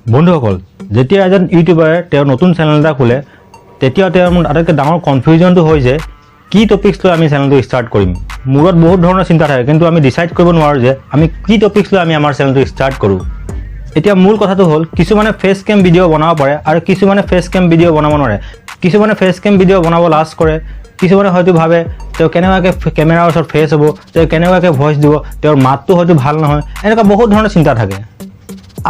বন্ধুসকল, যেতিয়া এজন ইউটিউবাৰে তেওঁৰ নতুন চেনেল এটা খোলে, তেতিয়া তেওঁৰ মনত আটাইতকৈ ডাঙৰ কনফিউজনটো হয় যে কি টপিক্স লৈ আমি চেনেলটো ষ্টাৰ্ট কৰিম। মূৰত বহুত ধৰণৰ চিন্তা থাকে, কিন্তু আমি ডিচাইড কৰিব নোৱাৰোঁ যে আমি কি টপিক্স লৈ আমি আমাৰ চেনেলটো ষ্টাৰ্ট কৰোঁ। এতিয়া মূল কথাটো হ'ল, কিছুমানে ফেচ কেম ভিডিঅ' বনাব পাৰে আৰু কিছুমানে ফেচ কেম ভিডিঅ' বনাব নোৱাৰে। কিছুমানে ফেচ কেম ভিডিঅ' বনাব লাজ কৰে। কিছুমানে হয়তো ভাবে তেওঁ কেনেকুৱাকৈ কেমেৰাৰ ওচৰত ফেচ হ'ব, তেওঁ কেনেকুৱাকৈ ভইচ দিব, তেওঁৰ মাতটো হয়তো ভাল নহয়, এনেকুৱা বহুত ধৰণৰ চিন্তা থাকে।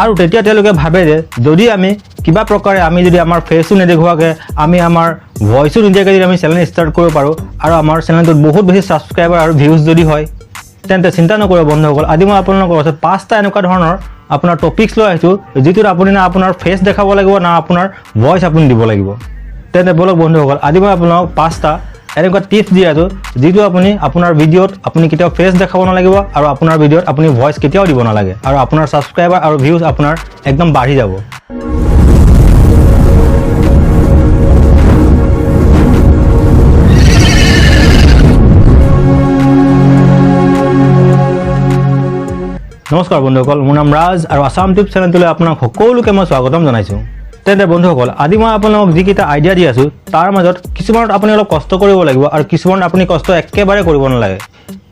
আৰু তেতিয়া তেওঁলোকে ভাবে যে যদি আমি কিবা প্ৰকাৰে আমি যদি আমাৰ ফেচো নেদেখুৱাকৈ, আমি আমাৰ ভইচো নিদিয়াকৈ যদি আমি চেনেল ষ্টাৰ্ট কৰিব পাৰোঁ আৰু আমাৰ চেনেলটোত বহুত বেছি ছাবস্ক্ৰাইবাৰ আৰু ভিউজ যদি হয়, তেন্তে চিন্তা নকৰিব বন্ধুসকল। আজি মই আপোনালোকৰ ওচৰত পাঁচটা এনেকুৱা ধৰণৰ আপোনাৰ টপিক্স লৈ আহিছোঁ, যিটোত আপুনি না আপোনাৰ ফেচ দেখাব লাগিব, না আপোনাৰ ভইচ আপুনি দিব লাগিব। তেন্তে ব'লক বন্ধুসকল, আজি মই আপোনালোকক পাঁচটা এনেকুৱা টিপছ দি আছোঁ, যিটো আপুনি আপোনাৰ ভিডিঅ'ত আপুনি কেতিয়াও ফেচ দেখাব নালাগিব আৰু আপোনাৰ ভিডিঅ'ত আপুনি ভইচ কেতিয়াও দিব নালাগে আৰু আপোনাৰ ছাবস্ক্ৰাইবাৰ আৰু ভিউজ আপোনাৰ একদম বাঢ়ি যাব। নমস্কাৰ বন্ধুসকল, মোৰ নাম ৰাজ আৰু আছাম টিপছ চেনেলটোলৈ আপোনাক সকলোকে মই স্বাগতম জনাইছোঁ। তেন্তে বন্ধুসকল, আজি মই আপোনালোকক যিকেইটা আইডিয়া দি আছোঁ, তাৰ মাজত কিছুমানত আপুনি অলপ কষ্ট কৰিব লাগিব আৰু কিছুমানত আপুনি কষ্ট একেবাৰে কৰিব নালাগে।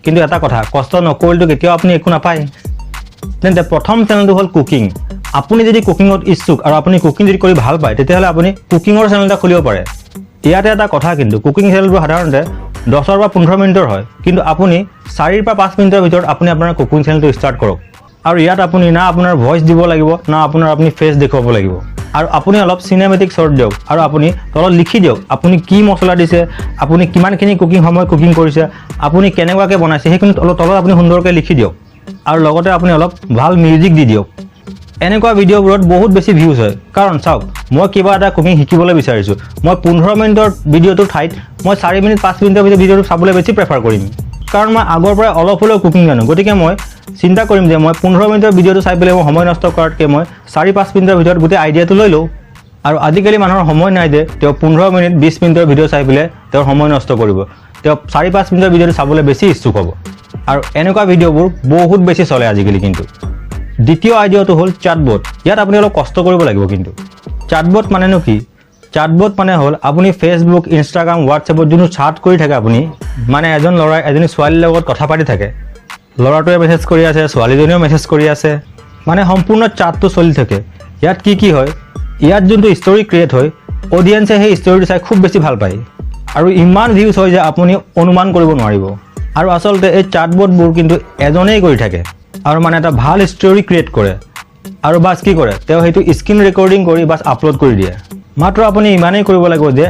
কিন্তু এটা কথা, কষ্ট নকৰিলেতো কেতিয়াও আপুনি একো নাপায়। তেন্তে প্ৰথম চেনেলটো হ'ল কুকিং। আপুনি যদি কুকিঙত ইচ্ছুক আৰু আপুনি কুকিং যদি কৰি ভাল পায়, তেতিয়াহ'লে আপুনি কুকিঙৰ চেনেল এটা খুলিব পাৰে। ইয়াতে এটা কথা কিন্তু, কুকিং চেনেলবোৰ সাধাৰণতে 10ৰ পৰা 15 মিনিটৰ হয়, কিন্তু আপুনি 4ৰ পৰা 5 মিনিটৰ ভিতৰত আপুনি আপোনাৰ কুকিং চেনেলটো ষ্টাৰ্ট কৰক। আৰু ইয়াত আপুনি না আপোনাৰ ভইচ দিব লাগিব, না আপোনাৰ আপুনি ফেচ দেখুৱাব লাগিব। আৰু আপুনি অলপ চিনেমেটিক শ্বৰ্ট দিয়ক আৰু আপুনি তলত লিখি দিয়ক আপুনি কি মছলা দিছে, আপুনি কিমানখিনি কুকিং সময় কুকিং কৰিছে, আপুনি কেনেকুৱাকৈ বনাইছে, সেইখিনি অলপ তলত আপুনি সুন্দৰকৈ লিখি দিয়ক। আৰু লগতে আপুনি অলপ ভাল মিউজিক দি দিয়ক। এনেকুৱা ভিডিঅ'বোৰত বহুত বেছি ভিউজ হয়। কাৰণ চাওক, মই কিবা এটা কুকিং শিকিবলৈ বিচাৰিছোঁ, মই 15 মিনিটৰ ভিডিঅ'টোৰ ঠাইত মই 4 মিনিট 5 মিনিটৰ ভিতৰত ভিডিঅ'টো চাবলৈ বেছি প্ৰেফাৰ কৰিম, কাৰণ মই আগৰ পৰাই অলপ হ'লেও কুকিং জানো। গতিকে মই চিন্তা কৰিম যে মই 15 মিনিটৰ ভিডিঅ'টো চাই পেলাই মই সময় নষ্ট কৰাতকৈ মই 4-5 মিনিটৰ ভিতৰত গোটেই আইডিয়াটো লৈ লওঁ। আৰু আজিকালি মানুহৰ সময় নাই যে তেওঁ 15 মিনিট 20 মিনিটৰ ভিডিঅ' চাই পেলাই তেওঁৰ সময় নষ্ট কৰিব। তেওঁ 4-5 মিনিটৰ ভিডিঅ'টো চাবলৈ বেছি ইচ্ছুক হ'ব আৰু এনেকুৱা ভিডিঅ'বোৰ বহুত বেছি চলে আজিকালি। কিন্তু দ্বিতীয় আইডিয়াটো হ'ল চাটবট। ইয়াত আপুনি অলপ কষ্ট কৰিব লাগিব। কিন্তু চাটবট মানেনো কি? চাটবট মানে হ'ল আপুনি ফেচবুক, ইনষ্টাগ্ৰাম, হোৱাটছএপত যোনটো চাট কৰি থাকে আপুনি, মানে এজন ল'ৰাই এজনী ছোৱালীৰ লগত কথা পাতি থাকে, ল'ৰাটোৱে মেছেজ কৰি আছে, ছোৱালীজনীয়েও মেছেজ কৰি আছে, মানে সম্পূৰ্ণ চাটটো চলি থাকে। ইয়াত কি কি হয়? ইয়াত যোনটো ষ্টৰি ক্ৰিয়েট হয়, অডিয়েঞ্চে সেই ষ্টৰিটো চাই খুব বেছি ভাল পায় আৰু ইমান ভিউজ হয় যে আপুনি অনুমান কৰিব নোৱাৰিব। আৰু আচলতে এই চাটবটবোৰ কিন্তু এজনেই কৰি থাকে আৰু মানে এটা ভাল ষ্টৰি ক্ৰিয়েট কৰে আৰু বাছ কি কৰে, তেওঁ সেইটো স্ক্ৰীণ ৰেকৰ্ডিং কৰি বাছ আপলোড কৰি দিয়ে। মাত্ৰ আপুনি ইমানেই কৰিব লাগিব যে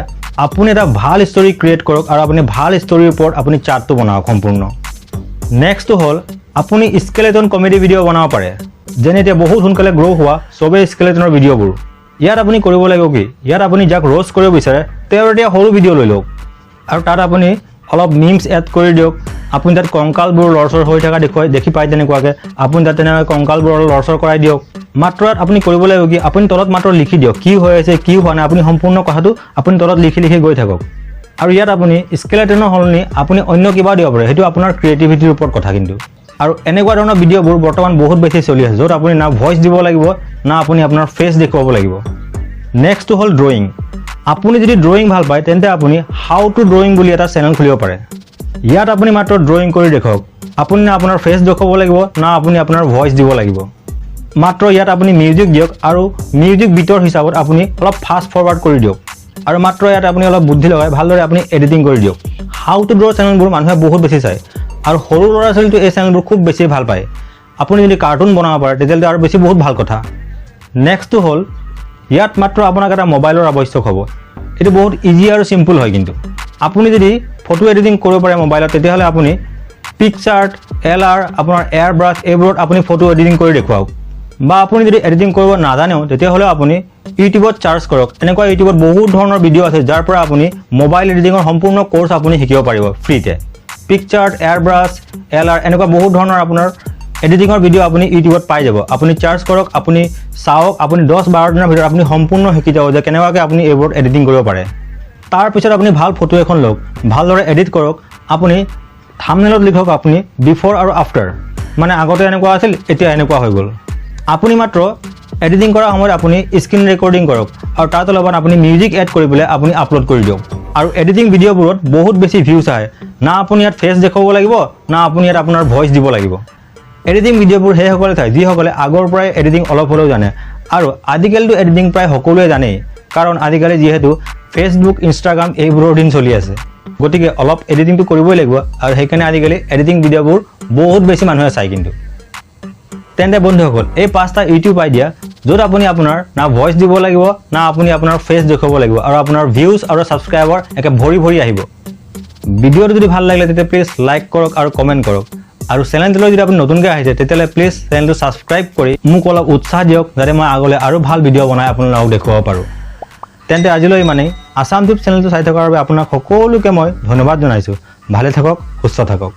আপুনি এটা ভাল ষ্টৰি ক্ৰিয়েট কৰক আৰু আপুনি ভাল ষ্টৰিৰ ওপৰত আপুনি চাৰ্টটো বনাওক সম্পূৰ্ণ। নেক্সটটো হ'ল আপুনি স্কেলেটন কমেডি ভিডিঅ' বনাব পাৰে, যেনে এতিয়া বহুত সোনকালে গ্ৰ' হোৱা চবেই স্কেলেটনৰ ভিডিঅ'বোৰ। ইয়াত আপুনি কৰিব লাগিব কি? ইয়াত আপুনি যাক ৰ'ষ্ট কৰিব বিচাৰে, তেওঁৰ এতিয়া সৰু ভিডিঅ' লৈ লওক আৰু তাত আপুনি অলপ মিমছ এড কৰি দিয়ক। আপুনি তাত কংকালবোৰ লৰচৰ হৈ থকা দেখুৱাই দেখি পায়, তেনেকুৱাকৈ আপুনি তাত তেনেকৈ কংকালবোৰ অলপ লৰচৰ কৰাই দিয়ক। মাত্ৰ ইয়াত আপুনি কৰিব লাগিব কি? আপুনি তলত মাত্ৰ লিখি দিয়ক কি হৈ আছে, কি হোৱা নাই। আপুনি সম্পূৰ্ণ কথাটো আপুনি তলত লিখি লিখি গৈ থাকক। আৰু ইয়াত আপুনি স্কেলেটনৰ সলনি আপুনি অন্য কিবা দিব পাৰে, সেইটো আপোনাৰ ক্ৰিয়েটিভিটিৰ ওপৰত কথা। কিন্তু আৰু এনেকুৱা ধৰণৰ ভিডিঅ'বোৰ বৰ্তমান বহুত বেছি চলি আছে, য'ত আপুনি না ভইচ দিব লাগিব, না আপুনি আপোনাৰ ফেচ দেখুৱাব লাগিব। নেক্সটটো হ'ল ড্ৰয়িং। আপুনি যদি ড্ৰয়িং ভাল পায়, তেন্তে আপুনি how to drawing বুলি এটা চেনেল খুলিব পাৰে। ইয়াত আপুনি মাত্ৰ ড্ৰয়িং কৰি দেখুৱাওক। আপুনি না আপোনাৰ ফেচ দেখুৱাব লাগিব, না আপুনি আপোনাৰ ভইচ দিব লাগিব। মাত্ৰ ইয়াত আপুনি মিউজিক দিয়ক আৰু মিউজিক বিটৰ হিচাপত আপুনি অলপ ফাষ্ট ফৰৱাৰ্ড কৰি দিয়ক আৰু মাত্ৰ ইয়াত আপুনি অলপ বুদ্ধি লগাই ভালদৰে আপুনি এডিটিং কৰি দিয়ক। How to draw চেনেলবোৰ মানুহে বহুত বেছি চায় আৰু সৰু ল'ৰা ছোৱালীটো এই চেনেলবোৰ খুব বেছি ভাল পায়। আপুনি যদি কাৰ্টুন বনাব পাৰে, তেতিয়াহ'লে আৰু বেছি বহুত ভাল কথা। নেক্সটটো হ'ল, ইয়াত মাত্ৰ আপোনাক এটা মোবাইলৰ আৱশ্যক হ'ব। এইটো বহুত ইজি আৰু চিম্পুল হয়। কিন্তু আপুনি যদি ফটো এডিটিং কৰিব পাৰে মোবাইলত, তেতিয়াহ'লে আপুনি পিকচাৰ্ট, এল আৰ, আপোনাৰ এয়াৰ ব্ৰাছ, এইবোৰত আপুনি ফটো এডিটিং কৰি দেখুৱাওক। বা আপুনি যদি এডিটিং কৰিব নাজানেও, তেতিয়াহ'লেও আপুনি ইউটিউবত চাৰ্চ কৰক। এনেকুৱা ইউটিউবত বহুত ধৰণৰ ভিডিঅ' আছে, যাৰ পৰা আপুনি মোবাইল এডিটিঙৰ সম্পূৰ্ণ ক'ৰ্চ আপুনি শিকিব পাৰিব ফ্ৰীতে। পিকচাৰ্ট, এয়াৰ ব্ৰাছ, এল আৰ, এনেকুৱা বহুত ধৰণৰ আপোনাৰ এডিটিঙৰ ভিডিঅ' আপুনি ইউটিউবত পাই যাব। আপুনি চাৰ্চ কৰক, আপুনি চাওক, আপুনি 10-12 দিনৰ ভিতৰত আপুনি সম্পূৰ্ণ শিকি যাব যে কেনেকুৱাকৈ আপুনি এইবোৰত এডিটিং কৰিব পাৰে। তাৰপিছত আপুনি ভাল ফটো এখন লওক, ভালদৰে এডিট কৰক। আপুনি থামনেলত লিখক আপুনি বিফ'ৰ আৰু আফটাৰ, মানে আগতে এনেকুৱা আছিল, এতিয়া এনেকুৱা হৈ গ'ল। আপুনি মাত্ৰ এডিটিং কৰাৰ সময়ত আপুনি স্ক্ৰীণ ৰেকৰ্ডিং কৰক আৰু তাত অলপমান আপুনি মিউজিক এড কৰি পেলাই আপুনি আপলোড কৰি দিয়ক। আৰু এডিটিং ভিডিঅ'বোৰত বহুত বেছি ভিউজ আহে। না আপুনি ইয়াত ফেচ দেখুৱাব লাগিব, না আপুনি ইয়াত আপোনাৰ ভইচ দিব লাগিব। এডিটিং ভিডিঅ'বোৰ সেইসকলে চায়, যিসকলে আগৰ পৰাই এডিটিং অলপ হ'লেও জানে। আৰু আজিকালিতো এডিটিং প্ৰায় সকলোৱে জানেই, কাৰণ আজিকালি যিহেতু ফেচবুক, ইনষ্টাগ্ৰাম এইবোৰৰ দিন চলি আছে। গতিকে অলপ এডিটিংটো কৰিবই লাগিব আৰু সেইকাৰণে আজিকালি এডিটিং ভিডিঅ'বোৰ বহুত বেছি মানুহে চায় কিন্তু। তেন্তে বন্ধুসকল, এই পাঁচটা ইউটিউব আইডিয়া, য'ত আপুনি আপোনাৰ না ভইচ দিব লাগিব, না আপুনি আপোনাৰ ফেচ দেখুৱাব লাগিব আৰু আপোনাৰ ভিউজ আৰু ছাবস্ক্ৰাইবাৰ একে ভৰি ভৰি আহিব। ভিডিঅ'টো যদি ভাল লাগিলে, তেতিয়া প্লিজ লাইক কৰক আৰু কমেণ্ট কৰক। আৰু চেনেলটোলৈ যদি আপুনি নতুনকৈ আহিছে, তেতিয়াহ'লে প্লিজ চেনেলটো ছাবস্ক্ৰাইব কৰি মোক অলপ উৎসাহ দিয়ক, যাতে মই আগলৈ আৰু ভাল ভিডিঅ' বনাই আপোনালোকক দেখুৱাব পাৰোঁ। তেন্তে আজিলৈ ইমানেই। আছাম টিপ চেনেলটো চাই থকাৰ বাবে আপোনাক সকলোকে মই ধন্যবাদ জনাইছোঁ। ভালে থাকক, সুস্থ থাকক।